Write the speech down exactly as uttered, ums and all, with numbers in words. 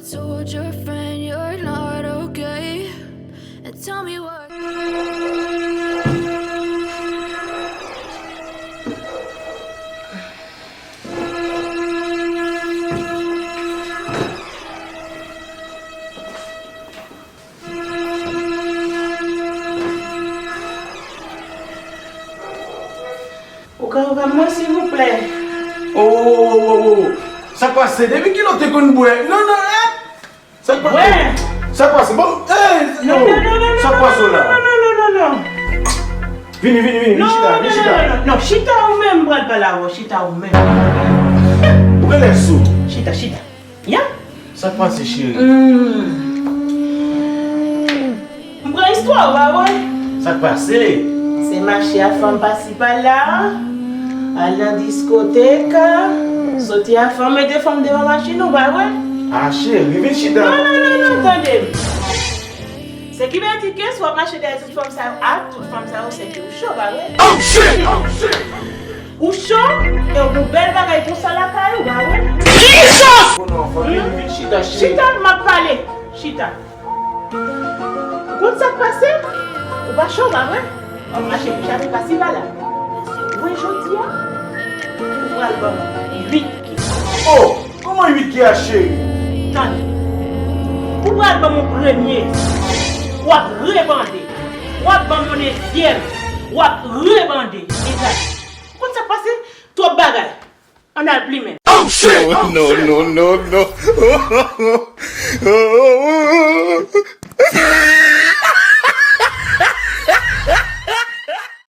Told your friend you're not okay. And tell me what. Ou ka, ou ka, mwen, silvouplè. Oh, oh, oh, oh, oh. Sa k pase? Depi kilè w te konn bwè? Non, non, eh! Sa k pase? Bwè! Sa k pase? Bon, eh! Non, non, non, non, non, non, non, non, non. Vini, vini, vini, vini, chita, vini, chita. Non, non, non, non, non, chita ou menm, m pral pale avè w, chita ou menm. Ou genlè sou. Chita, chita. Ya? Sa k pase, cheri? Hmm. M pran istwa w, pa vre? Sa k pase? Se mache a fanm pasi pala, al nan diskotèk, soti a fanm, mete fanm devan machin ou, pa vre? Ah, cheri, vin chita. Non, non, non, non, tande m. Se ki vle di ke si w ap mache dèyè tout fanm sa yo, a tout fanm sa yo, se ke ou cho, pa vre? Oh, shit! Oh, shit! Ou cho, e w gon bèl bagay konsa lakay ou, pa vre? Kisa? Bon, non, fanmi, vin chita, chita, m ap pale. Chita. Ou konn sa k pase? Ou pa cho, pa vre? W ap mache pou chase pasi pala. Wè jodi a, ou pral ban m uit ke. Oh, kòman uit ke a, cheri? Tande. Ou pral ban m yon premye. W ap rebande. W ap ban m yon dezyèm. W ap rebande. Mezanmi. Konn sa k pase? Twòp bagay. Ann al plimen. Oh, shit! Oh, no, no, no, no.